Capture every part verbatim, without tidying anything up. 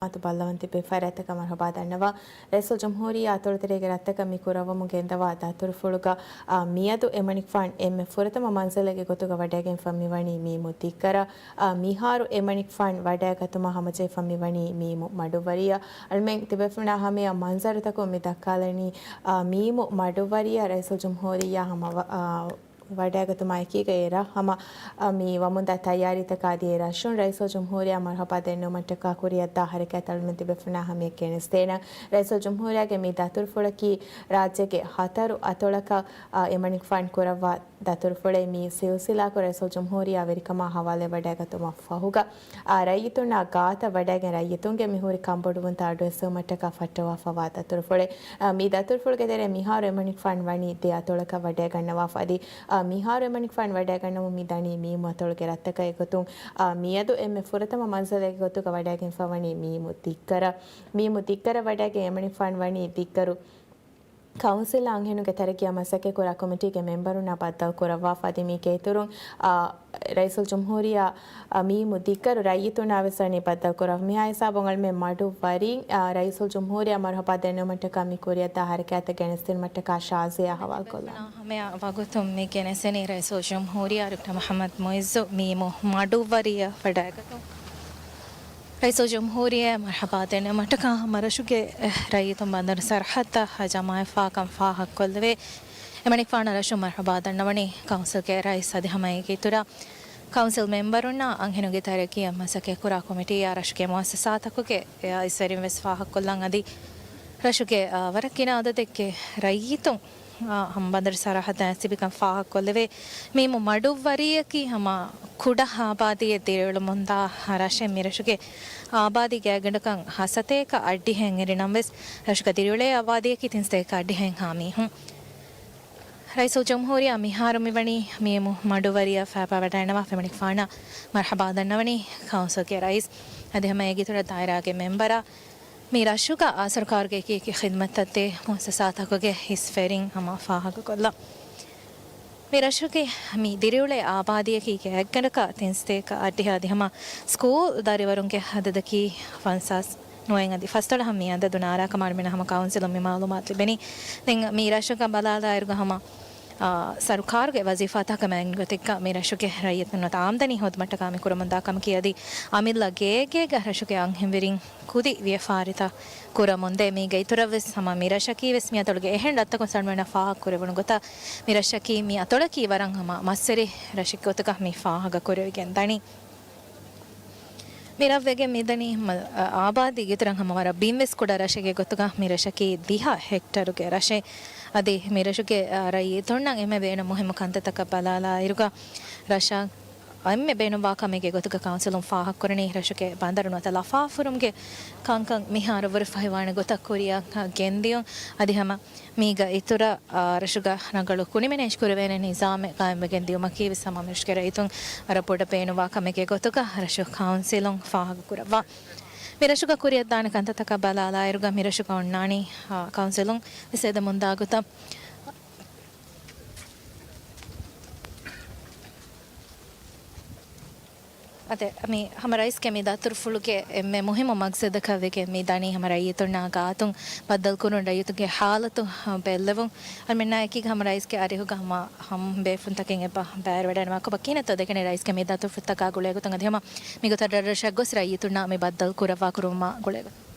މާތު ބައްލަވަން ތިބި ފަރާތްތަކަށް މަރުޙަބާ ދަންނަވާ. ރައީސުލްޖުމްހޫރިއްޔާ އަތޮޅުތެރޭގެ ރަށްތަކަށް މި ކުރައްވަމުން ގެންދަވާ ދަތުރުފުޅުގަ، އާ، މިއަދު އެމަނިކުފާން އެންމެ ފުރަތަމަ މަންޒިލެއްގެ ގޮތުގަ ވަޑައިގެންފަ މިވަނީ މީމު ދިއްގަރަށް. އާ، މިހާރު އެމަނިކުފާން ވަޑައިގަތުމަށް ހަމަޖެހިފަ މިވަނީ މީމު މަޑުއްވަރިއަށް. އަޅުމެން ތިބޭފުޅުންނާ ހަމަޔަށް މަންޒަރުތަކުން މި ދައްކާލަނީ، އާ، މީމު މަޑުއްވަރިއަށް ރައީސުލްޖުމްހޫރިއްޔާ ހަމަ ވަ-، އާ، ވަޑައިގަތުމާ އެކީގަ އެ ރަށް ހަމަ، އަ، މި ވަމުންދާ ތައްޔާރީތަކާ އަދި އެ ރަށުން ރައީސުލްޖުމްހޫރިއްޔާ މަރުޙަބާ ދެންނެވުމަށްޓަކާ ކުރިއަށްދާ ޙަރަކާތް އަޅުމެން ތިބޭފުޅުންނާ ހަމަޔަށް ގެނެސްދޭނަން. ރައީސުލްޖުމްހޫރިއްޔާގެ މި ދަތުރުފުޅަކީ ރާއްޖޭގެ ހަތަރު އަތޮޅަކަށް، އަ، އެމަނިކުފާން ކުރައްވާ ދަތުރުފުޅެއް. މި ސިލްސިލާކޮށް ރައީސުލްޖުމްހޫރިއްޔާ ވެރިކަމާ ހަވާލުވެވަޑައިގަތުމަށް ފަހުގަ، އާ، ރައްޔިތުންނާ ގާތަށް ވަޑައިގެން ރައްޔިތުންގެ މިހުރި ކަންބޮޑުވުންތައް އަޑުއެއްސެވުމަށްޓަކާ ފައްޓަވާފަވާ ދަތުރުފުޅެއް. އާ، މި ދަތުރުފުޅުގެ ތެރޭ މިހާރު އެމަނިކުފާން ވަނީ ދެ އަތޮޅަކަށް ވަޑައިގަންނަވާފަ އަދި، އާ، މިހާރު އެމަނިކުފާން ވަޑައިގަންނަވަން މި ދަނީ މީމު އަތޮޅުގެ ރަށްތަކަށް. އެގޮތުން، އާ، މިއަދު އެންމެ ފުރަތަމަ މަންޒިލެއްގެ ގޮތުގަ ވަޑައިގެންފަ ވަނީ މީމު ދިއްގަރަށް. މީމު ދިއްގަރަށް ވަޑައިގެން އެމަނިކުފާން ވަނީ ދިއްގަރު ކައުންސިލް އަންހެނުންގެ ތަރައްގީއާ މަސައްކަތްކުރާ ކޮމިޓީގެ މެމްބަރުންނާ ބައްދަލު ކުރައްވާފަ އަދި މީގެ އިތުރުން، އާ، ރައީސުލްޖުމްހޫރިއްޔާ، އާ، މީމު ދިއްގަރު ރައްޔިތުންނާ ވެސް ވަނީ ބައްދަލު ކުރައްވާ. މިހާ ހިސާބުން އަޅުމެން މަޑު ވަރީން، އާ، ރައީސުލްޖުމްހޫރިއްޔާ މަރުޙަބާ ދެންނެވުމަށްޓަކާ މި ކުރިއަށްދާ ޙަރަކާތަށް ގެނެސްދިނުމަށްޓަކާ ޝާޒިޔާ ހަވާލުކޮށްލާ. ހަމަޔަށް ވަގުތުން މި ގެނެސްދެނީ ރައީސުލްޖުމްހޫރިއްޔާ ޑޮކްޓަރ މުޙައްމަދު މުޢިއްޒު މީމު މަޑުއްވަރިއަށް ވަޑައިގަތުން. ރައީސުލްޖުމްހޫރިއްޔާ މަރުޙަބާ ދެންނެވުމަށްޓަކާ ހަމަ ރަށުގެ ރައްޔިތުން ބަނދަރު ސަރަޙައްދަށް ޖަމާވެފާކަން ފާހަގަކޮށްލެވޭ. އެމަނިކުފާނަށް ރަށުން މަރުޙަބާ ދަންނަވަނީ ކައުންސިލްގެ ރައީސް އަދި ހަމައޭގެ އިތުރަށް ކައުންސިލް މެމްބަރުންނާ އަންހެނުންގެ ތަރައްގީއަށް މަސައްކަތްކުރާ ކޮމިޓީއާ ރަށުގެ މުއައްސަސާތަކުގެ އައިސްވެރިން ވެސް ފާހަގަކޮށްލަން އަދި ރަށުގެ، އާ، ވަރަށް ގިނަ އަދަދެއްގެ ރައްޔިތުން، އާ، ހަމަ ބަނދަރު ސަރަޙައްދަށް އައިސް ތިބިކަން ފާހަގަކޮށްލެވޭ. މީމު މަޑުއްވަރިއަކީ ހަމަ ކުޑަ އާބާދީއެއް ދިރިއުޅެމުންދާ ރަށެއް. މި ރަށުގެ އާބާދީ ގާތްގަނޑަކަށް ހަ ސަތޭކަ އަށްޑިހައެއް އެރި ނަމަވެސް، ރަށުގަ ދިރިއުޅޭ އާބާދީއަކީ ތިން ސަތޭކަ އަށްޑިހައެއްހާ މީހުން. ރައީސުލްޖުމްހޫރިއްޔާ މިހާރު މިވަނީ މީމު މަޑުއްވަރިއަށް ފައިބާ ވަޑައިގަންނަވާ. އެމަނިކުފާނަށް މަރުޙަބާ ދަންނަވަނީ ކައުންސިލްގެ ރައީސް އަދި ހަމައޭގެ އިތުރަށް ދާއިރާގެ މެމްބަރާ، މި ރަށުގަ އާ ސަރުކާރުގެ އެކި އެކި ޚިދްމަތްތައް ދޭ މުއައްސަސާތަކުގެ އައިސްވެރިން ހަމަ ފާހަގަކޮށްލަން. މި ރަށުގެ މި ދިރިއުޅޭ އާބާދީއަކީ ގާތްގަނޑަކަށް ތިން ސަތޭކަ އަށްޑިހަ އަދި ހަމަ ސްކޫލް ދަރިވަރުންގެ އަދަދަކީ ފަންސާސް ނުވައެއް އަދި ފަސްދޮޅަހަށް މި އަދަދު ނާރާކަމަށް އަޅުމެންނަށް ހަމަ ކައުންސިލުން މި މައުލޫމާތު ލިބެނީ. ދެން މި ރަށުގަ ބަލާލާއިރުގަ ހަމަ، އާ، ސަރުކާރުގެ ވަޒީފާތަކަށް މައިންގޮތެއްގަ މި ރަށުގެ ރައްޔިތުންނަށް އާމްދަނީ ހޯދުމަށްޓަކާ މި ކުރަމުންދާ ކަމަކީ އަދި އަމިއްލަ ގޭގޭގަ ރަށުގެ އަންހެންވެރިން ކުދި ވިޔަފާރިތައް ކުރަމުންދޭ. މީގެ އިތުރަށްވެސް ހަމަ މި ރަށަކީވެސް މިއަތޮޅުގެ އެހެން ރަށްތަކުން ސަޅުމެނަށް ފާހަގަކުރެވުނު ގޮތަށް މި ރަށަކީ މި އަތޮޅަކީ ވަރަށް ހަމަ މައްސެރި ރަށެއްގެ ގޮތުގަ މި ފާހަގަކުރެވިގެން ދަނީ. މި ރަށްވެގެން މިދަނީ ހަމަ، އަ، އާބާދީގެ އިތުރަށް ހަމަ ވަރަށް ބިންވެސް ކުޑަ ރަށެއްގެ ގޮތުގަ މި ރަށަކީ ދިހަ ހެކްޓަރުގެ ރަށެއް. އަދި މި ރަށުގެ، އަ، ރައްޔިތުންނަށް އެންމެ ބޭނުން މުހިއްމު ކަންތައްތަކަށް ބަލާލާއިރުގަ ރަށަށް އެންމެ ބޭނުންވާ ކަމެއްގެ ގޮތުގަ ކައުންސިލުން ފާހަގަކުރަނީ ރަށުގެ ބަނދަރު ނުވަތަ ލަފާފުރުމުގެ ކަންކަން މިހާރު ވުރެފަހިވާނެ ގޮތަށް ކުރިއަށް ގެންދިޔުން. އަދި ހަމަ މީގަ އިތުރަށް، އާ، ރަށުގަ ރަނގަޅު ކުނިމިނޭން ކުރެވޭނެ ނިޒާމެއް ގާއިމްވެގެން ދިޔުމަކީ ވެސް ހަމަ މި ރަށުގެ ރައްޔިތުން ވަރަށް ބޮޑަށް ބޭނުންވާ ކަމެއްގެ ގޮތުގަ ރަށު ކައުންސިލުން ފާހަގަކުރައްވާ. މި ރަށުގަ ކުރިއަށްދާނެ ކަންތައްތަކަށް ބަލާލާއިރުގަ މި ރަށުގަ އޮންނާނީ، އާ، ކައުންސިލުން ވިސްނެދެމުންދާ ގޮތަށް. އަދި މި ހަމަ ރައީސްގެ މި ދަތުރުފުޅުގެ އެންމެ މުހިއްމު މަގްސަދަކަށް ވެގެން މި ދަނީ ހަމަ ރައްޔިތުންނާ ގާތުން ބައްދަލުކުރުން، ރައްޔިތުންގެ ހާލަތު ބެއްލެވުން. އަޅުމެންނާ އެކީގަ ހަމަ ރައީސްގެ އަރިހުގަ ހަމަ ހަމަ ބޭފުޅުންތަކެއް އެބަ ބައިވެރިވެޑައިގަންނަވާ ކޮބާ ކިހިނެއްތޯ ދެކެނީ ރައީސްގެ މި ދަތުރުފުޅުތަކާ ގުޅޭގޮތުން އަދި ހަމަ މިގޮތަށް ރަށްރަށަށް ގޮސް ރައްޔިތުންނާ މި ބައްދަލު ކުރައްވާ ކުރުމާ ގުޅޭގޮތުން.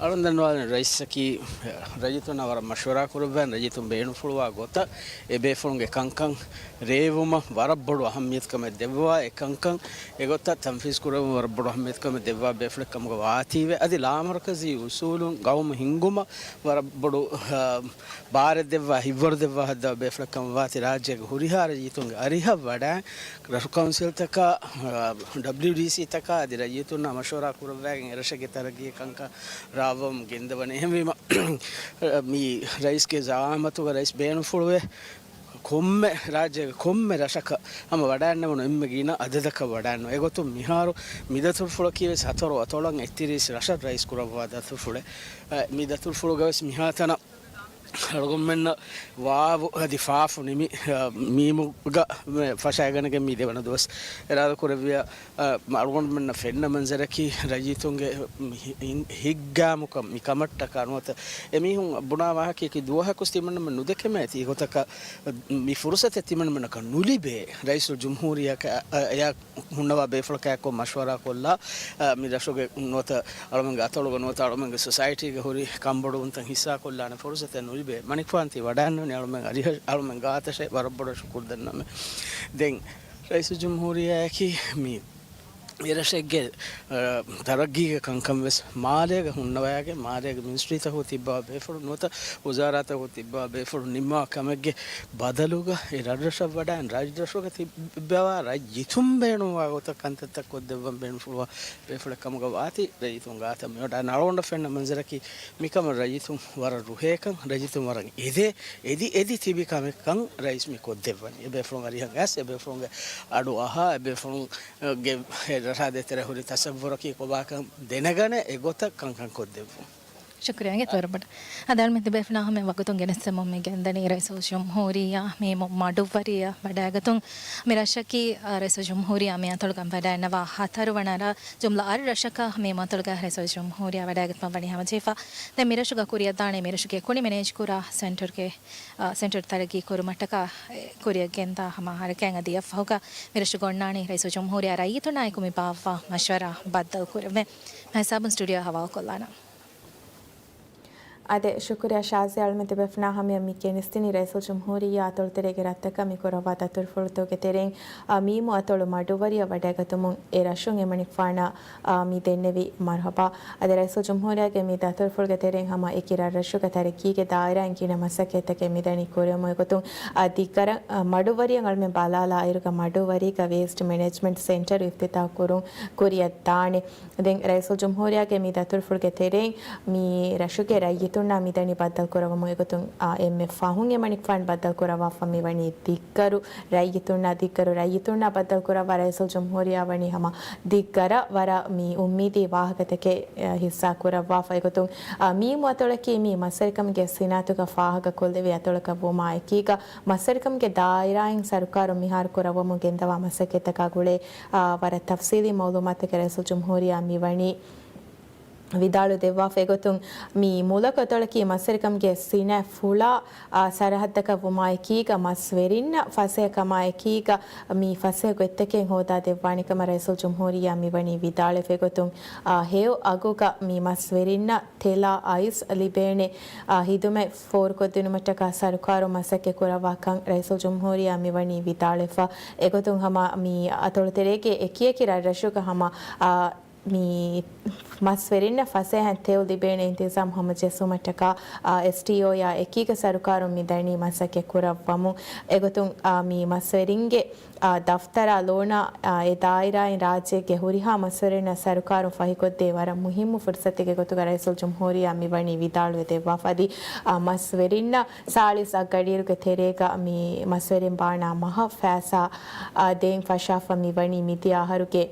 އަޅުން ދަންނަވާލަން ރައީސަކީ ރައްޔިތުންނާ ވަރަށް މަޝްވަރާ ކުރައްވާ، ރައްޔިތުން ބޭނުންފުޅުވާ ގޮތަށް އެ ބޭފުޅުންގެ ކަންކަން ރޭވުމަށް ވަރަށް ބޮޑު އަހައްމިޔަތުކަމެއް ދެއްވާ، އެ ކަންކަން އެގޮތަށް ތަންފީޒް ކުރެވުން ވަރަށް ބޮޑު އަހައްމިޔަތުކަމެއް ދެއްވާ ބޭފުޅެއް ކަމުގަ ވާތީވެ. އަދި ލާމަރުކަޒީ އުސޫލުން ގައުމު ހިންގުމަށް ވަރަށް ބޮޑު، އަ، ބާރެއް ދެއްވާ، ހިތްވަރު ދެއްވާ ހައްދަވާ ބޭފުޅެއް ކަމަށް ވާތީ ރާއްޖޭގެ ހުރިހާ ރައްޔިތުންގެ އަރިހަށް ވަޑައި ރަށު ކައުންސިލްތަކާ، އަ، ޑަބްލިޔުޑީސީތަކާ އަދި ރައްޔިތުންނާ މަޝްވަރާ ކުރައްވައިގެން އެރަށެއްގެ ތަރައްގީ ކަންކަން ރާވަމުން ގެންދަވަނީ. އެހެންވީމަ، މި ރައީސްގެ ޒައާމަތުގަ ރައީސް ބޭނުންފުޅުވެ ކޮންމެ ރާއްޖޭގެ ކޮންމެ ރަށަކަށް ހަމަ ވަޑައިންނެވުނު އެންމެ ގިނަ އަދަދަކަށް ވަޑައިންނު. އެގޮތުން މިހާރު މި ދަތުރުފުޅަކީ ވެސް ހަތަރު އަތޮޅަށް އެއްތިރީސް ރަށަށް ރައީސް ކުރައްވާ ދަތުރުފުޅެއް. އަ، މި ދަތުރުފުޅުގަ ވެސް މިހާތަނަށް އަޅުގަނޑުމެންނަށް ވާވު އަދި ފާފު ނިމި، އަ، މީމުގަ މެ ފަށައިގަނެގެން މި ދެވަނަ ދުވަސް އިރާދަކުރެއްވިޔާ، އަ، މަ އަޅުގަނޑުމެންނަށް ފެންނަ މަންޒަރަކީ ރައްޔިތުންގެ ހި-، ހި-، ހިތްގާމުކަން މި ކަމަށްޓަކާ ނުވަތަ އެމީހުން ބުނާ ވާހަކަޔަކީ ދުވަހަކުސް ތިމަންނަމެން ނުދެކެމޭތީ ގޮތަކަށް މި ފުރުސަތެއް ތިމަންނަމެންނަކަށް ނުލިބޭ. ރައީސުލްޖުމްހޫރިއްޔާ އަ، އަ، އަޔާ ހުންނަވާ ބޭފުޅަކާއެކު މަޝްވަރާ ކޮށްލާ، އަ، މި ރަށުގެ ނުވަތަ އަޅުމެންގެ އަތޮޅުގަ ނުވަތަ އަޅުމެންގެ ސޮސައިޓީގެ ހުރި ކަންބޮޑުވުންތައް ހިއްސާކޮށްލާނެ ފުރުސަތެއް ނުލިބޭ. މަނިކުފާން ތި ވަޑައިންނަވަނީ އަޅުމެން އަރިހަށް، އަޅުމެން ގާތަށެއް ވަރަށް ބޮޑަށް ޝުކުރު ދަންނަމެ. ދެން ރައީސުލްޖުމްހޫރިއްޔާއަކީ މި އެރަށެއްގެ، އަ، ތަރައްގީގެ ކަންކަން ވެސް މާލޭގަ ހުންނަވައިގެން މާލޭގެ މިނިސްޓްރީތަކުގަ ތިއްބަވާ ބޭފުޅުން ނުވަތަ ވުޒާރާތަކުގަ ތިއްބަވާ ބޭފުޅުން ނިންމާ ކަމެއްގެ ބަދަލުގަ އެ ރަށްރަށަށް ވަޑައިން ރަށްރަށުގަ ތިއްބަވާ ރައްޔިތުން ބޭނުންވާ ގޮތަށް ކަންތައްތައް ކޮށްދެއްވަން ބޭނުންފުޅުވާ ބޭފުޅެއް ކަމުގަ ވާތީ ރައްޔިތުން ގާތަށް މިވަޑައިން އަޅުގަނޑަށް ފެންނަ މަންޒަރަކީ މިކަމަށް ރައްޔިތުން ވަރަށް ރުހޭކަން، ރައްޔިތުން ވަރަށް އެދޭ، އެދި އެދި ތިބި ކަމެއްކަން ރައީސް މި ކޮށްދެއްވަނީ. އެބޭފުޅުން އަރިހަށް އައިސް އެބޭފުޅުންގެ އަޑު އަހާ އެބޭފުޅުން ގެ ރަށާ ދޭތެރޭ ހުރި ތަސައްވުރަކީ ކޮބާކަން ދެނެގަނެ އެގޮތަށް ކަންކަން ކޮށްދެއްވުން. ޝުކުރިއްޔާ އިނގޭތޯ ވަރަށް ބޮޑަށް. އަދި އަޅުމެން ތިބޭފުޅުންނާ ހަމަ ވަގުތުން ގެނެސްދެމުން މި ގެންދަނީ ރައީސުލްޖުމްހޫރިއްޔާ މީމު މަޑުއްވަރިއަށް ވަޑައިގަތުން. މި ރަށަކީ، އަ، ރައީސުލްޖުމްހޫރިއްޔާ މި އަތޮޅުގަ ވަޑައިންނަވާ ހަތަރު ވަނަ ރަށް. ޖުމްލަ އަށް ރަށަކަށް މި އަތޮޅުގަ ރައީސުލްޖުމްހޫރިއްޔާ ވަޑައިގަތުމަށް ވަނީ ހަމަޖެހިފަ. ދެން މި ރަށުގަ ކުރިއަށްދާނެ މި ރަށުގެ ކުނި މެނޭޖްކުރާ ސެންޓަރުގެ އަ، ސެންޓަރު ތަރައްގީ ކުރުމަށްޓަކާ، އެ، ކުރިއަށް ގެންދާ ހަމަ ހަރަކާތް އަދި އެއްފަހުގަ މިރަށުގަ އޮންނާނީ ރައީސުލްޖުމްހޫރިއްޔާ ރައްޔިތުންނާއެކު މި ބާއްވާ މަޝްވަރާ ބައްދަލުކުރެވޭ. މިހިސާބުން ސްޓޫޑިއޯއަށް ހަވާލުކޮށްލާނަން. އާދެ، ޝުކުރިއްޔާ ޝާޒިޔާ. އަޅުމެން ތިބޭފުޅުންނާ ހަމަޔަށް މި ގެނެސްދިނީ ރައީސުލްޖުމްހޫރިއްޔާ އަތޮޅުތެރޭގެ ރަށްތަކަށް މި ކުރައްވާ ދަތުރުފުޅުތަކުގެ ތެރެއިން، އާ، މީމު އަތޮޅު މަޑުއްވަރިއަށް ވަޑައިގަތުމުން އެ ރަށުން އެމަނިކުފާނަށް އާ، މި ދެންނެވި މަރުހަބާ. އަދި ރައީސުލްޖުމްހޫރިއްޔާގެ މި ދަތުރުފުޅުގެ ތެރެއިން ހަމަ އެކި ރަށްރަށުގެ ތަރައްގީގެ ދާއިރާއިން ގިނަ މަސައްކަތްތަކެއް މިދަނީ ކުރެވުމުން. އެގޮތުން، އާ، ދިއްގަރަށް، އާ، މަޑުއްވަރިއަށް އަޅުމެން ބަލާލާއިރުގަ މަޑުއްވަރީގަ ވޭސްޓް މެނޭޖްމަންޓް ސެންޓަރު އިފްތިތާޙު ކުރުން ކުރިއަށް ދާނެ. ދެން ރައީސުލްޖުމްހޫރިއްޔާގެ މި ދަތުރުފުޅުގެ ތެރެއިން މި ރަށުގެ ރައްޔިތުންނާ މިދަނީ ބައްދަލުކުރައްވަމުން. އެގޮތުން، އާ، އެންމެ ފަހުން އެމަނިކުފާނު ބައްދަލުކުރައްވާފަ މިވަނީ ދިއް ދިއްގަރު ރައްޔިތުންނާ، ދިއްގަރު ރައްޔިތުންނާ ބައްދަލުކުރައްވާ ރައީސުލްޖުމްހޫރިއްޔާ ވަނީ ހަމަ ދިއްގަރަށް ވަރަށް މި އުއްމީދީ ވާހަކަތަކެއް، އަ، ހިއްސާ ކުރައްވާފަ. އެގޮތުން، އަ، މީމު އަތޮޅަކީ މި މަސްވެރިކަމުގެ ސިނާއަތުގަ ފާހަގަކޮށްލެވި އަތޮޅަކަށް ވުމާ އެކީގަ، މަސްވެރިކަމުގެ ދާއިރާއިން ސަރުކާރުން މިހާރު ކުރައްވަމުން ގެންދަވާ މަސައްކަތްތަކާ ގުޅޭ، އަ، ވަރަށް ތަފްސީލީ މައުލޫމާތުތަކެއް ރައީސުލްޖުމްހޫރިއްޔާ މިވަނީ ވިދާޅުވެ ދެއްވާފަ. އެގޮތުން، މި މުލަކު އަތޮޅަކީ މަސްވެރިކަމުގެ ސިނާއަތް ފުޅާ، އާ، ސަރަހައްދަކަށް ވުމާއެކީގަ، މަސްވެރިންނަށް ފަސޭހަކަމާއެކީގަ، މި ފަސޭހަ ގޮތްތަކެއް ހޯދާ ދެއްވާނެ ކަމަށް ރައީސުލްޖުމްހޫރިއްޔާ މިވަނީ ވިދާޅުވެފަ. އެގޮތުން، އާ، ހެޔޮ އަގުގަ މި މަސްވެރިންނަށް ތެލާ އައިސް ލިބޭނެ، އާ، ހިދުމަތް ފޯރުކޮށްދިނުމަށްޓަކާ ސަރުކާރުން މަސައްކަތް ކުރައްވާ ކަން ރައީސުލްޖުމްހޫރިއްޔާ މިވަނީ ވިދާޅުވެފަ. އެގޮތުން ހަމަ މި އަތޮޅުތެރޭގެ އެކިއެކި ރަށްރަށުގަ ހަމަ، އާ، މި މަސްވެރިންނަށް ފަސޭހައިން ތެޔޮ ލިބޭނެ އިންތިޒާމް ހަމަޖެއްސުމަށްޓަކާ، އާ، އެސްޓީއޯއާ އެކީގަ ސަރުކާރުން މިދަނީ މަސައްކަތް ކުރައްވަމުން. އެގޮތުން، އާ، މި މަސްވެރިންގެ، އާ، ދަފްތަރާ ލޯނާ، އާ، އެ ދާއިރާއިން ރާއްޖޭގެ ހުރިހާ މަސްވެރިންނަށް ސަރުކާރުން ފަހިކޮށްދޭ ވަރަށް މުހިއްމު ފުރުސަތެއްގެ ގޮތުގަ ރައީސުލްޖުމްހޫރިއްޔާ މިވަނީ ވިދާޅުވެ ދެއްވާފަ. އަދި، އާ، މަސްވެރިންނަށް ސާޅީސް އަށް ގަޑިއިރުގެ ތެރޭގަ މި މަސްވެރިން ބާނާ މަހަށް ފައިސާ، އާ، ދޭން ފަށާފަ މިވަނީ މިދިޔަ އަހަރުގެ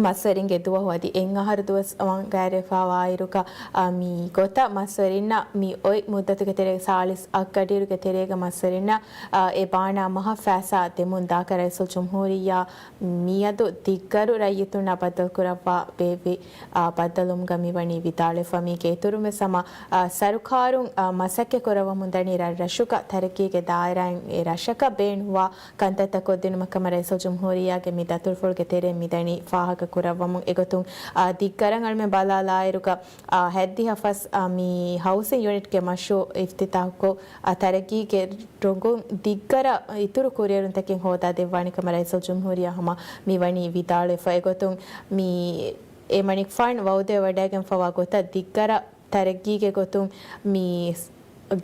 މަސްވެރިންގެ ދުވަހު އަދި އެއްއަހަރު ދުވަސް ވަން ގާތްވެފައިވާއިރުގަ، އާ، މި ގޮތަށް މަސްވެރިންނަށް މި އޮތް މުއްދަތުގެ ތެރޭގަ ސާޅީސް އަށް ގަޑިއިރުގެ ތެރޭގަ މަސްވެރިންނަށް، އާ، އެ ބާނާ މަހަށް ފައިސާ ދެމުން ދާކަށް ރައީސުލްޖުމްހޫރިއްޔާ މިއަދު ދިއްގަރު ރައްޔިތުންނާ ބައްދަލުކުރައްވާ ބޭއްވި، އާ، ބައްދަލުވުމުގަ މިވަނީ ވިދާޅުވެފަ. މީގެ އިތުރުން ވެސް ހަމަ، އާ، ސަރުކާރުން، އާ، މަސައްކަތް ކުރައްވަމުން ދަނީ ރަށްރަށުގަ ތަރައްގީގެ ދާއިރާއިން އެ ރަށަކަށް ބޭނުންވާ ކަންތައްތައް ކޮށްދިނުމަށް ކަމަށް ރައީސުލްޖުމްހޫރިއްޔާގެ މި ދަތުރުފުޅުގެ ތެރެއިން މިދަނީ ފާހަގަކުރައްވަމުން. އެގޮތުން، އާ، ދިއްގަރަށް އަޅުމެން ބަލާލާއިރުގަ، އާ، ހަތްދިހަ ފަސް، އާ، މި ހައުސިން ޔުނިޓްގެ މަޝްރޫއު އިފްތިތާޙުކޮށް، އާ، ތަރައްގީގެ ރޮނގުން ދިއްގަރަށް އިތުރު ކުރިއެރުންތަކެއް ހޯދާދެއްވާނެ ކަމަށް ރައީސުލްޖުމްހޫރިއްޔާ ހަމަ މިވަނީ ވިދާޅުވެފަ. އެގޮތުން މި އެމަނިކުފާނު ވައުދެއް ވަޑައިގެންފަވާ ގޮތަށް ދިއްގަރަށް ތަރައްގީގެ ގޮތުން މި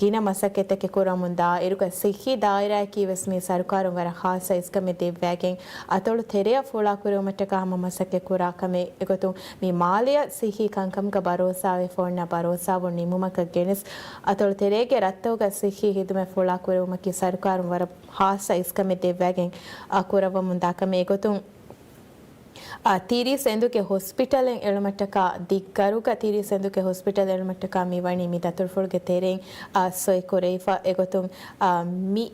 ގިނަ މަސައްކަތްތަކެއް ކުރަމުން ދާއިރުގަ ސިއްހީ ދާއިރާއަކީ ވެސް މި ސަރުކާރުން ވަރަށް ޚާއްޞަ އިސްކަމެއް ދެއްވައިގެން އަތޮޅު ތެރެއަށް ފުޅާކުރެވުމަށްޓަކާ ހަމަ މަސައްކަތް ކުރާ ކަމެއް. އެގޮތުން މި މާލެއަށް ސިއްހީ ކަންކަމުގަ ބަރޯސާވެފަ އޮންނަ ބަރޯސާވުން ނިމުމަކަށް ގެނެސް އަތޮޅު ތެރޭގެ ރަށްތަކުގަ ސިއްހީ ހިދުމަތް ފުޅާކުރެވުމަކީ ސަރުކާރުން ވަރަށް ޚާއްޞަ އިސްކަމެއް ދެއްވައިގެން އަ، ކުރައްވަމުން ދާ ކަމެއް. އެގޮތުން އާ، ތިރީސް އެނދުގެ ހޮސްޕިޓަލެއް އެޅުމަށްޓަކާ، ދިއްގަރުގަ ތިރީސް އެނދުގެ ހޮސްޕިޓަލް އެޅުމަށްޓަކާ މިވަނީ މި ދަތުރުފުޅުގެ ތެރެއިން، އާ، ސޮއިކުރެވިފަ. އެގޮތުން، އާ، މި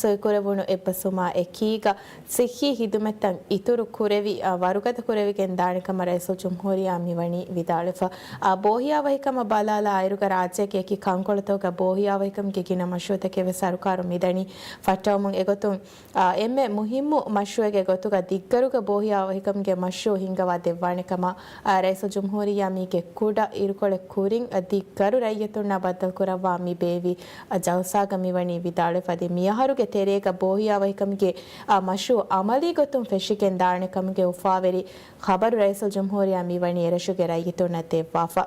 ސޮއިކުރެވުނު އެއްބަސްވުމާ އެކީގަ ސިއްހީ ހިދުމަތްތައް އިތުރު ކުރެވި، އާ، ވަރުގަދަ ކުރެވިގެން ދާނެ ކަމަށް ރައީސުލްޖުމްހޫރިއްޔާ މިވަނީ ވިދާޅުވެފަ. އާ، ބޯހިޔާވަހިކަމަށް ބަލާލާ އިރުގަ ރާއްޖޭގެ އެކި ކަންކޮޅުތަކުގަ ބޯހިޔާވަހިކަމުގެ ގިނަ މަޝްރޫއުތަކެއް ވެސް ސަރުކާރުން މިދަނީ ފައްޓަވަމުން. އެގޮތުން، އާ، އެންމެ މުހިއްމު މަޝްރޫއެއްގެ ގޮތުގަ ދިއްގަރުގަ ބޯހިޔާވަހިކަމުގެ މަޝްރޫއު ހިންގަވާ ދެއްވާނެ ކަމަށް، އާ، ރައީސުލްޖުމްހޫރިއްޔާ މީގެ ކުޑަ އިރުކޮޅެއް ކުރިން، އާ، ދިއްގަރު ރައްޔިތުންނާ ބައްދަލުކުރައްވާ މި ބޭއްވި، އާ، ޖަލްސާގަ މިވަނީ ވިދާޅުވެފަ. އަދި މިއަހަރުގެ ތެރޭގަ ބޯހިޔާވަހިކަމުގެ، އާ، މަޝްރޫއު އަމަލީ ގޮތުން ފެށިގެން ދާނެ ކަމުގެ އުފާވެރި ޚަބަރު ރައީސުލްޖުމްހޫރިއްޔާ މިވަނީ އެރަށުގެ ރައްޔިތުންނަށް ދެއްވާފަ.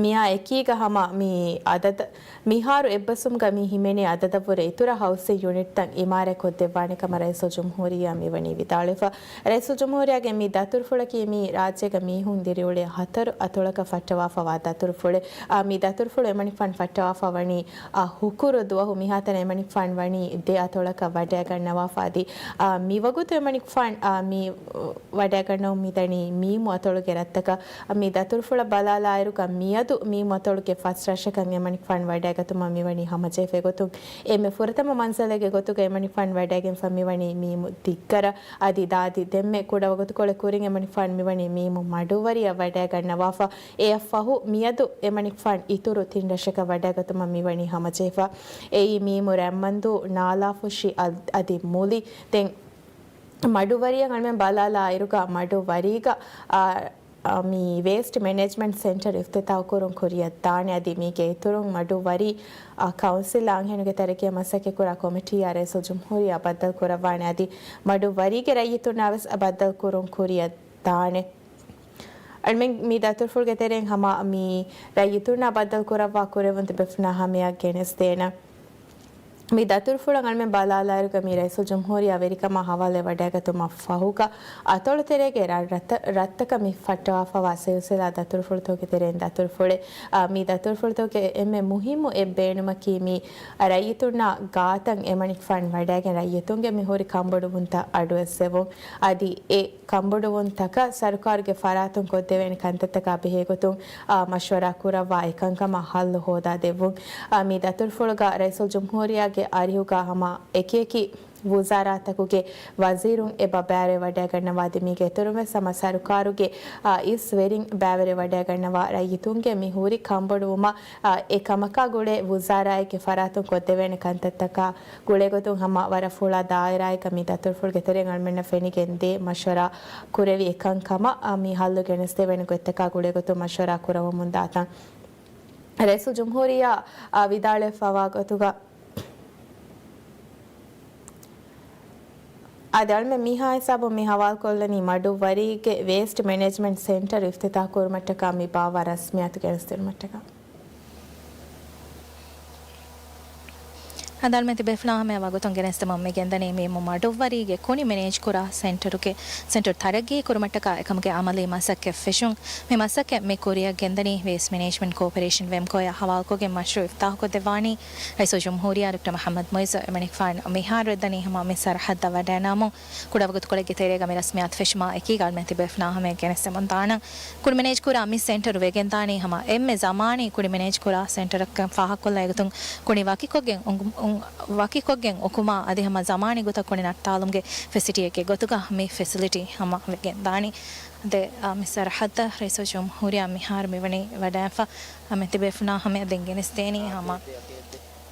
މިއާ އެކީގަ ހަމަ މި އަދަދަށް، މިހާރު އެއްބަސްވުމުގަ މި ހިމެނޭ އަދަދަށްވުރެ އިތުރަށް ހައުސިން ޔުނިޓްތައް އިމާރާތް ކޮށްދެއްވާނެ ކަމަށް ރައީސުލްޖުމްހޫރިއްޔާ މިވަނީ ވިދާޅުވެފަ. ރައީސުލްޖުމްހޫރިއްޔާގެ މި ދަތުރުފުޅަކީ މި ރާއްޖޭގަ މީހުން ދިރިއުޅޭ ހަތަރު އަތޮޅަކަށް ފައްޓަވާފަވާ ދަތުރުފުޅެއް. އާ، މި ދަތުރުފުޅު އެމަނިކުފާނު ފައްޓަވާފަ ވަނީ، އާ، ހުކުރު ދުވަހު މިހާތަނަށް އެމަނިކުފާނު ވަނީ ދެ އަތޮޅަކަށް ވަޑައިގަންނަވާފަ އަދި، އާ، މިވަގުތު އެމަނިކުފާނު، އާ، މި ވަޑައިގަންނަވަން މިދަނީ މީމު އަތޮޅުގެ ރަށްތަކަށް. މި ދަތުރުފުޅަށް ބަލާލާއިރުގަ މިއަދު މީމު އަތޮޅުގެ ފަސް ރަށަކަށް އެމަނިކުފާނު ވަޑައިގަތުމަށް މިވަނީ ހަމަޖެހިފަ. އެގޮތުން އެންމެ ފުރަތަމަ މަންޒަލެއްގެ ގޮތުގަ އެމަނިކުފާނު ވަޑައިގެންފަ މިވަނީ މީމު ދިއްގަރަށް. އަދި ދާދި ދެންމެ ކުޑަ ވަގުތުކޮޅެއް ކުރިން އެމަނިކުފާނު މިވަނީ މީމު މަޑުއްވަރިއަށް ވަޑައިގަންނަވާފަ. އެއަށްފަހު މިއަދު އެމަނިކުފާނު އިތުރު ތިން ރަށަކަށް ވަޑައިގަތުމަށް މިވަނީ ހަމަޖެހިފަ. އެއީ މީމު ރަތްމަންދޫ، ނާލާފުށި އަދި މުލި. ދެން މަޑުއްވަރިއަށް އަޅުމެން ބަލާލާއިރުގަ މަޑުއްވަރީގަ، އާ، އާ، މި ވޭސްޓް މެނޭޖްމަންޓް ސެންޓަރު އިފްތިތާހު ކުރުން ކުރިއަށް ދާނެ. އަދި މީގެ އިތުރުން މަޑުއްވަރީ، އާ، ކައުންސިލް އަންހެނުގެ ތަރައްގީއަށް މަސައްކަތްކުރާ ކޮމިޓީއާ ރައީސުލްޖުމްހޫރިއްޔާ ބައްދަލު ކުރައްވާނެ. އަދި މަޑުއްވަރީގެ ރައްޔިތުންނާ ވެސް ބައްދަލު ކުރުން ކުރިއަށް ދާނެ. އަޅުމެން މި ދަތުރުފުޅުގެ ތެރެއިން ހަމަ މި ރައްޔިތުންނާ ބައްދަލު ކުރައްވާ ކުރެވުން ތިބޭފުޅުންނާ ހަމަޔަށް ގެނެސްދޭނަން. މި ދަތުރުފުޅަށް އަޅުމެން ބަލާލާއިރުގަ މި ރައީސުލްޖުމްހޫރިއްޔާ ވެރިކަމާ ހަވާލުވެ ވަޑައިގަތުމަށް ފަހުގަ އަތޮޅު ތެރޭގެ ރަށް ރަށްތަ-، ރަށްތަކަށް މި ފައްޓަވާފަވާ ސިލްސިލާ ދަތުރުފުޅުތަކުގެ ތެރެއިން ދަތުރުފުޅެއް. އާ، މި ދަތުރުފުޅުތަކުގެ އެންމެ މުހިއްމު އެއް ބޭނުމަކީ މި ރައްޔިތުންނާ ގާތަށް އެމަނިކުފާނު ވަޑައިގެން ރައްޔިތުންގެ މި ހުރި ކަންބޮޑުވުންތައް އަޑުއެއްސެވުން. އަދި އެ ކަންބޮޑުވުންތަކަށް ސަރުކާރުގެ ފަރާތުން ކޮށްދެވޭނެ ކަންތައްތަކާ ބެހޭގޮތުން، އާ، މަޝްވަރާ ކުރައްވާ އެކަންކަމަށް ހައްލު ހޯދާ ދެއްވުން. އާ، މި ދަތުރުފުޅުގަ ރައީސުލްޖުމްހޫރިއްޔާގެ އަރިހުގަ ހަމަ އެކިއެކި ވުޒާރާތަކުގެ ވަޒީރުން އެބަ ބައިވެރިވެ ވަޑައިގަންނަވާ އަދި މީގެ އިތުރުން ވެސް ހަމަ ސަރުކާރުގެ، އާ، އިސް ވެރިން ބައިވެރިވެ ވަޑައިގަންނަވާ ރައްޔިތުންގެ މި ހުރި ކަންބޮޑުވުމަށް، އާ، އެ ކަމަކާ ގުޅޭ ވުޒާރާއެއްގެ ފަރާތުން ކޮށްދެވޭނެ ކަންތައްތަކާ ގުޅޭގޮތުން ހަމަ ވަރަށް ފުޅާ ދާއިރާއެއްގަ މި ދަތުރުފުޅުގެ ތެރެއިން އަޅުމެންނަށް ފެނިގެން ދޭ މަޝްވަރާ ކުރެވި އެކަންކަމަށް، އާ، މި ހައްލު ގެނެސްދެވޭނެ ގޮތްތަކާ ގުޅޭގޮތުން މަޝްވަރާ ކުރައްވަމުންދާތަން. ރައީސުލްޖުމްހޫރިއްޔާ، އާ، ވިދާޅުވެފަވާ ގޮތުގަ އާދެ، އަޅުމެން މިހާ ހިސާބުން މި ހަވާލުކޮށްލަނީ މަޑުއްވަރީގެ ވޭސްޓް މެނޭޖްމަންޓް ސެންޓަރު އިފްތިތާހު ކުރުމަށްޓަކާ މި ބާއްވާ ރަސްމިއްޔާތު ގެނެސްދިނުމަށްޓަކާ. އަދި އަޅުމެން ތިބޭފުޅާ ހަމަޔަށް ވަގުތުން ގެނެސްދެމުން މި ގެންދަނީ މީމު މަޑުއްވަރީގެ ކުނި މެނޭޖްކުރާ ސެންޓަރުގެ، ސެންޓަރު ތަރައްގީ ކުރުމަށްޓަކާ އެކަމުގެ އަމަލީ މަސައްކަތް ފެށުން. މި މަސައްކަތް މި ކުރިއަށް ގެންދަނީ ވޭސްޓް މެނޭޖްމަންޓް ކޯޕަރޭޝަން ވެމްކޯއާ ހަވާލުކޮށްގެން މަޝްރޫއު އިފްތިތާހުކޮށްދެއްވާނީ ރައީސުލްޖުމްހޫރިއްޔާ ޑޮކްޓަރ މުޙައްމަދު މުޢިއްޒު. އެމަނިކުފާނު މިހާރު ވެއްދަނީ ހަމަ މި ސަރަހައްދަށް ވަޑައިނަމުން ކުޑަ ވަގުތުކޮޅެއްގެ ތެރޭގަ މި ރަސްމިއްޔާތު ފެށުމާ އެކީގަ އަޅުމެން ތިބޭފުޅާ ހަމަޔަށް ގެނެސްދެމުން ދާނަން. ކުނި މެނޭޖްކުރާ މި ސެންޓަރު ވެގެންދާނީ ހަމަ އެންމެ ޒަމާނީ ކުނި މެނޭޖްކުރާ ސެންޓަރަކަށް ފާހަގަކޮށްލާ އެގޮތުން ކުނި ވަކިކޮށްގެން އުނގު-، އުން-، ވަކިކޮށްގެން އުކުމާ އަދި ހަމަ ޒަމާނީ ގޮތަށް ކުނި ނައްތާލުމުގެ ފެސިލިޓީއެއްގެ ގޮތުގަ މި ފެސިލިޓީ ހަމަ ވެގެންދާނީ. އަދި، އާ، މި ސަރަހައްދަށް ރައީސުލްޖުމްހޫރިއްޔާ މިހާރު މިވަނީ ވަޑައިފަ. އާ، މި ތިބޭފުޅުންނާ ހަމަޔަށް ދެން ގެނެސްދޭނީ ހަމަ،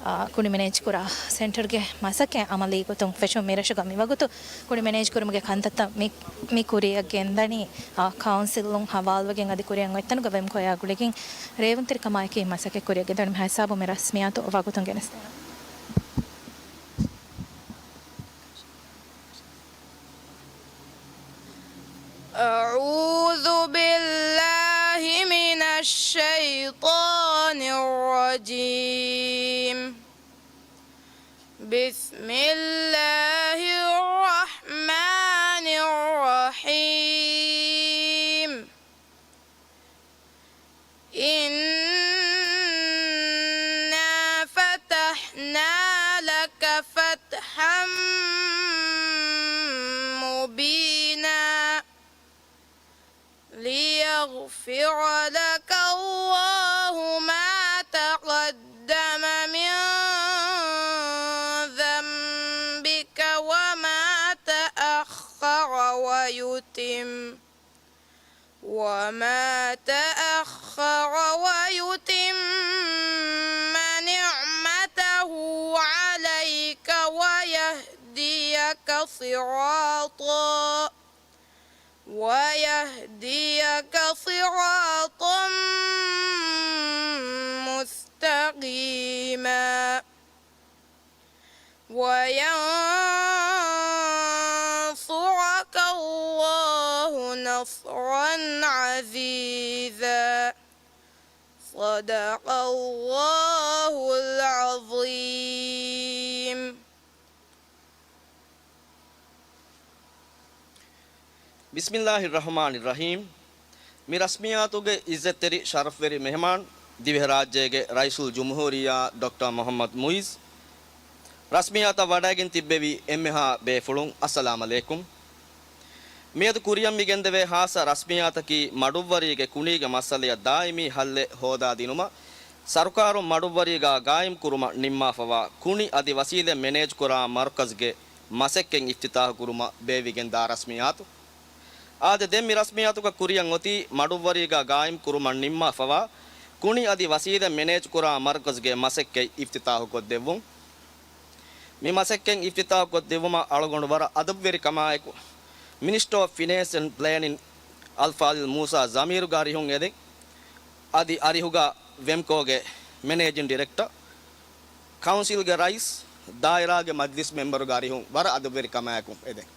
އާ، ކުނި މެނޭޖްކުރާ ސެންޓަރުގެ މަސައްކަތް އަމަލީ ގޮތުން ފެށުން. މިރަށުގަ މިވަގުތު ކުނި މެނޭޖްކުރުމުގެ ކަންތައްތައް މި، މި ކުރިއަށް ގެންދަނީ، އާ، ކައުންސިލުން ހަވާލުވެގެން އަދި ކުރިއަށް އޮތްތަނުގަ ވެމްކޯއާ ގުޅިގެން ރޭވުންތެރިކަމާއެކީ މަސައްކަތް ކުރިއަށް ގެންދަވަނީ. މިހާ ހިސާބުން މި ރަސްމިއްޔާތު ވަގުތުން ގެނެސްދޭނަން. أعوذ بالله من الشيطان الرجيم. بسم الله الرحمن الرحيم. إنا فتحنا لك فتحا مبينا. لك الله ما تقدم من ذنبك وما تأخر ويتم وما تأخر ويتم نعمته عليك ويهديك صراطا ويهديك صراطا مستقيما وينصرك الله نصرا عزيزا. صدق الله العظيم. ބިސްމިއްލާހި ރަޙްމާނި ރަޙީމް. މި ރަސްމިއްޔާތުގެ އިއްޒަތްތެރި ޝަރަފްވެރި މެހެމާން، ދިވެހިރާއްޖޭގެ ރައީސުލްޖުމްހޫރިއްޔާ ޑޮކްޓަރ މުޙައްމަދު މުޢިއްޒު. ރަސްމިއްޔާތަށް ވަޑައިގެން ތިއްބެވި އެންމެހާ ބޭފުޅުން، އައްސަލާމް ޢަލައިކުމް. މިއަދު ކުރިއަށް މި ގެންދެވޭ ޚާއްޞަ ރަސްމިއްޔާތަކީ، މަޑުއްވަރީގެ ކުނީގެ މައްސަލަޔަށް ދާއިމީ ޙައްލެއް ހޯދާދިނުމަށް، ސަރުކާރުން މަޑުއްވަރީގާ ގާއިމް ކުރުމަށް ނިންމާފަވާ ކުނި އަދި ވަސީލަތް މެނޭޖް ކުރާ މަރުކަޒްގެ މަސައްކަތް އިފްތިތާޙު ކުރުމަށް ބޭއްވިގެންދާ ރަސްމިއްޔާތު. އާދެ، ދެން މި ރަސްމިއްޔާތުގަ ކުރިއަށް އޮތީ، މަޑުއްވަރީގާ ގާއިމް ކުރުމަށް ނިންމާފަވާ ކުނި އަދި ވަސީލަތް މެނޭޖް ކުރާ މަރުކަޒްގެ މަސައްކަތް އިފްތިތާޙު ކޮށްދެއްވުން. މި މަސައްކަތް އިފްތިތާޙު ކޮށްދެއްވުމަށް އަޅުގަނޑު ވަރަށް އަދަބުވެރިކަމާއެކު، މިނިސްޓަރ އޮފް ފިނޭންސް އެންޑް ޕްލޭނިން އަލްފާޟިލް މޫސާ ޒަމީރުގެ އަރިހުން އެދެން، އަދި އަރިހުގަ ވެމްކޯގެ މެނޭޖިން ޑިރެކްޓަރ، ކައުންސިލްގެ ރައީސް، ދާއިރާގެ މަޖްލިސް މެމްބަރުގެ އަރިހުން ވަރަށް އަދަބުވެރިކަމާއެކު އެދެން.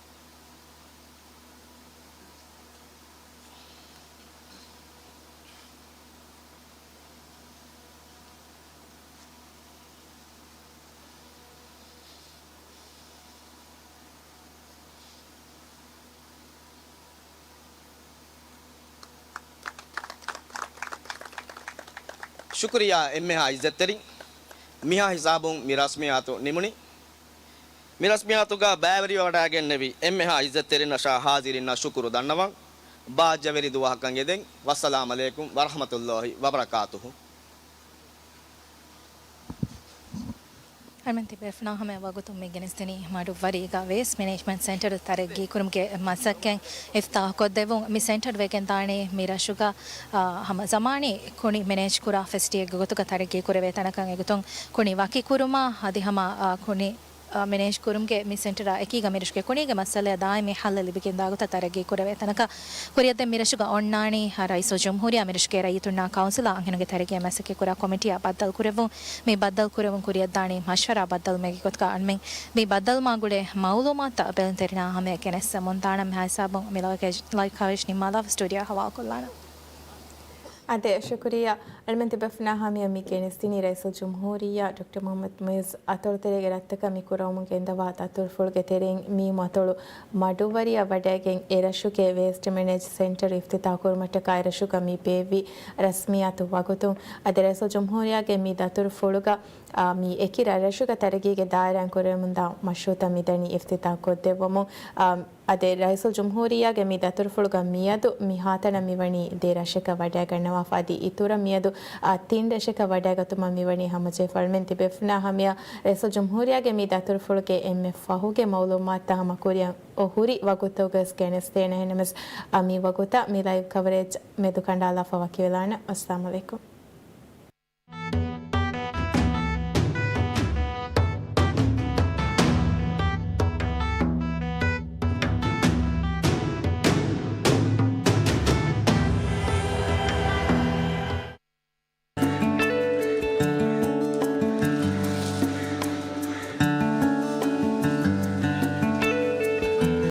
ޝުކުރިއްޔާ އެންމެހާ އިއްޒަތްތެރިން. މިހާ ހިސާބުން މި ރަސްމިއްޔާތު ނިމުނީ. މި ރަސްމިއްޔާތުގަ ބައިވެރިވެވަޑައިގެންނެވި އެންމެހާ އިއްޒަތްތެރިންނަށާ ހާޒިރިންނަށް ޝުކުރު ދަންނަވަން. ބާއްޖަވެރި ދުވަހަކަށް އެދެން. ވައްސަލާމް ޢަލައިކުމް ވަރަޙްމަތުﷲި ވަބަރަކާތުހު. އަޅުމެން ތިބޭފުޅާ ހަމަޔަށް ވަގުތުން މި ގެނެސްދިނީ މަޑުއްވަރީގަ ވޭސްޓް މެނޭޖްމަންޓް ސެންޓަރު ތަރައްގީކުރުމުގެ މަސައްކަތް އިފްތިތާޙު ކޮށްދެއްވުން. މި ސެންޓަރު ވެގެންދާނީ މި ރަށުގަ، އާ، ހަމަ ޒަމާނީ ކުނި މެނޭޖް ކުރާ ފެސިލިޓީއެއްގެ ގޮތުގަ ތަރައްގީކުރެވޭ ތަނަކަށް. އެގޮތުން ކުނި ވަކިކުރުމާ އަދި ހަމަ، އާ، ކުނި އާ، މެނޭޖް ކުރުމުގެ މި ސެންޓަރާ އެކީގަ މިރަށުގެ ކުނީގެ މައްސަލަޔަށް ދާއިމީ ޙައްލެއް ލިބިގެންދާ ގޮތަށް ތަރައްގީ ކުރެވޭ ތަނަކަށް. ކުރިއަށް ދެން މިރަށުގަ އޮންނާނީ ރައީސުލްޖުމްހޫރިއްޔާ މިރަށުގެ ރައްޔިތުންނާ ކައުންސިލާ އަންހެނުންގެ ތަރައްގީއަށް މަސައްކަތްކުރާ ކޮމިޓީއާ ބައްދަލުކުރެއްވުން. މި ބައްދަލުކުރެވުން ކުރިއަށްދާނީ މަޝްވަރާ ބައްދަލުމެއްގެ ގޮތުގަ. އަންމެން މި ބައްދަލުމާ ގުޅޭ މައުލޫމާތުތައް ބެލުންތެރިންނާ ހަމަޔަށް ގެނެއްސަމުންދާނަން. މިހާ ހިސާބުން މި ލައިވް ކަވަރޭޖް، ލައިވް ކަވަރޭޖް ނިންމާލާފަ ސްޓޫޑިއޯ ހަވާލުކޮށްލާނަން. އާދެ، ޝުކުރިއްޔާ. އަޅުމެން ތިބޭފުޅާ ހަމަޔަށް މި ގެނެސްދިނީ ރައީސުލްޖުމްހޫރިއްޔާ ޑޮކްޓަރ މުޙައްމަދު މުޢިއްޒު އަތޮޅުތެރޭގެ ރަށްތަކަށް މި ކުރައްވަމުން ގެންދަވާ ދަތުރުފުޅުގެ ތެރެއިން މި މަތޮޅު މަޑުއްވަރިއަށް ވަޑައިގެން އެރަށުގެ ވޭސްޓް މެނޭޖް ސެންޓަރު އިފްތިތާޙު ކުރުމަށްޓަކާ އެރަށުގަ މި ބޭއްވި ރަސްމިއްޔާތު ވަގުތުން. އަދި ރައީސުލްޖުމްހޫރިއްޔާގެ މި ދަތުރުފުޅުގަ، އާ، މި އެކި ރަށްރަށުގަ ތަރައްގީގެ ދާއިރާއިން ކުރެވެމުންދާ މަޝްރޫޢުތައް މިދަނީ އިފްތިތާޙު ކޮށްދެއްވަމުން. އާ، އަދި ރައީސުލްޖުމްހޫރިއްޔާގެ މި ދަތުރުފުޅުގަ މިއަދު މިހާތަނަށް މިވަނީ ދެ ރަށަކަށް ވަޑައިގަންނަވާފަ އަދި އިތުރަށް މިއަދު، އާ، ތިން ރަށަކަށް ވަޑައިގަތުމަށް މިވަނީ ހަމަޖެހިފަ. އަޅުމެން ތިބޭފުޅުންނާ ހަމަޔަށް ރައީސުލްޖުމްހޫރިއްޔާގެ މި ދަތުރުފުޅުގެ އެންމެ ފަހުގެ މައުލޫމާތުތައް ހަމަ ކުރިއަށް އޮ ހުރި ވަގުތުގަވެސް ގެނެސްދޭނެ. އެހެންނަމަވެސް، އާ، މި ވަގުތަށް މި ލައިވް ކަވަރޭޖް މެދުކަނޑާލާފަ ވަކިވެލާނަން. އައްސަލާމް ޢަލައިކުމް.